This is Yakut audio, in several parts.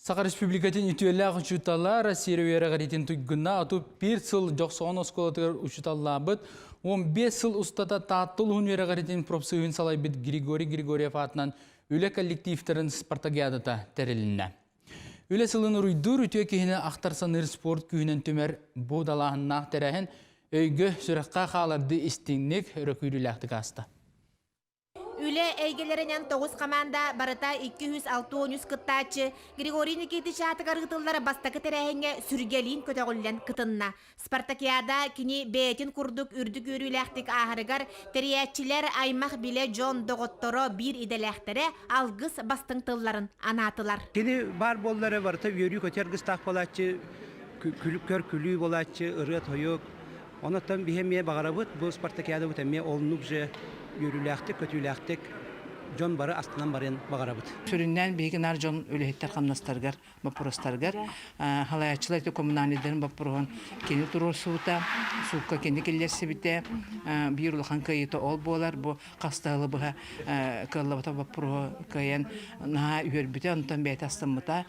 Саха Республикатын үтүөлээх учуутала Россия үөрэҕириитин туйгуна 31 сыл Дьохсоҕон оскуолатыгар учууталлаабыт, 15 сыл устата Таатта улууһун үөрэҕириитин профсоюһун салайбыт Григорий Григорьев аатынан үлэ коллективтарын спартакиадата тэрилиннэ. Үлэ сылын уруйдуур үтүө киһини ахтар-саныыр спорт күүһүнэн түмэр бу далааһыннаах тэрээһин өйгө, сүрэххэ хаалардыы истиҥник, өрөкүүрүүлээхтик ааста. Үлэ эйгэлэринэн тоҕус хамаанда барыта 263 кыттааччы Григорий Никитич аатыгар ыытыллар бастакы тэрээһиҥҥэ сүргэлиин көтөҕүллэн кытынна. Спартакиада кини бэйэтин курдук үрдүк үөрүүлээхтик ааһарыгар тэрийээччилэр аймах-билэ дьон, доҕотторо, биир идэлээхтэрэ алгыс бастыҥ тылларын анаатылар. Кини баар буолла эрэ барыта үөрүү-көтүү аргыстаах буолааччы, көр-күлүү буолааччы, ырыа-тойук. Онон биһи эмиэ баҕарабыт бу спартакиадабыт эмиэ оннук же үөрүүлээхтик, көтүүлээхтик дьон бары астынан барыан баҕарабыт. Сүрүннээн биһиги наар дьон үлэһиттэр хамнастарыгар, боппуруостарыгар халайааччылар ити коммунальныйдарын боппуруоһун кини туруорсубута, суукка кини киллэрсибитэ, биир улахан кыайыыта ол буолар. Бу хас да сылы быһа кыаллыбата боппуруоһу кыайан наһаа үөрбүтэ, онтон бэйэтэ астыммыта.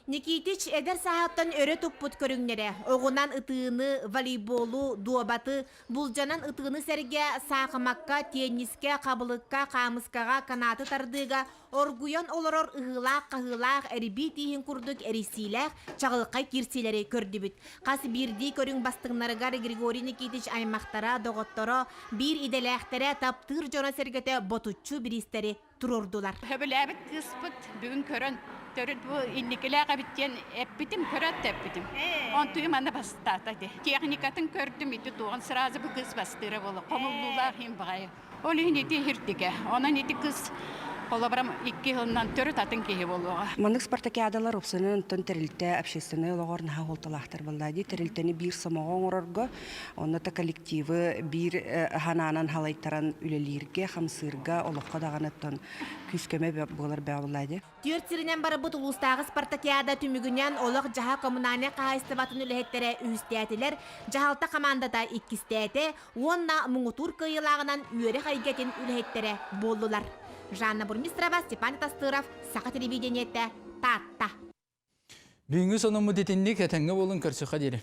Никитич эдэр сааһыттан өрө туппут көрүҥнэрэ оҕунан ытыыны, волейболу, дуобаты, булдьанан ытыыны сэргэ саахымакка, теннискэ, хабылыкка, хаамыскаҕа, канаты тардыыга оргуйан олорор ыһыылаах-хаһыылаах эрбии тииһин курдук эрийсиилээх чаҕылхай киирсиилэри көрдүбүт. Хас биирдии көрүҥ бастыҥнарыгар Григорий Никитич аймахтара, доҕотторо, биир идэлээхтэрэ, таптыыр дьоно-сэргэтэ ботуччу бириистэри туруордулар. Сөбүлээбит кыыспыт бүгүн көрөн төрүт бу инникилээх эбит диэн эппитим, көрөөт да эппитим. Онтуйум манна бастаата ити. Техникатын көрдүм, ити туоҕун сразу бу кыыс бастыыра буолла. Хомуллуулаах иһин баҕайы. Ол иһин ити иһирдигэ. Онон ити кыыс холобурам икки сылынан төрүт атын киһи буолуоҕа. Маннык спартакиадалар уопсайынан онтон тэрилтэ общественнай олоҕор наһаа суолталаахтар буолла дии. Тэрилтэни биир сомоҕо оҥорорго, онно да коллективы биир ханаанан халайтаран үлэлииргэ, хамсыырга, олоххо даҕаны оттон күүс-көмө буолар бөҕө буолла дии. Түөрт сиринэн барбыт улуустааҕы спартакиада түмүгүнэн олох-дьаһах коммунальнай хаһаайыстыбатын үлэһиттэрэ үһүстээтилэр, дьаһалта хамаандата иккистээтэ уонна муҥутуур кыайыылааҕынан үөрэх эйгэтин үлэһиттэрэ буоллулар. Жанна Бурмистрова, Степан Тастыров, Саха телевидениетэ, Таатта. Бүгүҥҥү сонуммут итинник, этэҥҥэ буолун, көрсүөххэ диэри.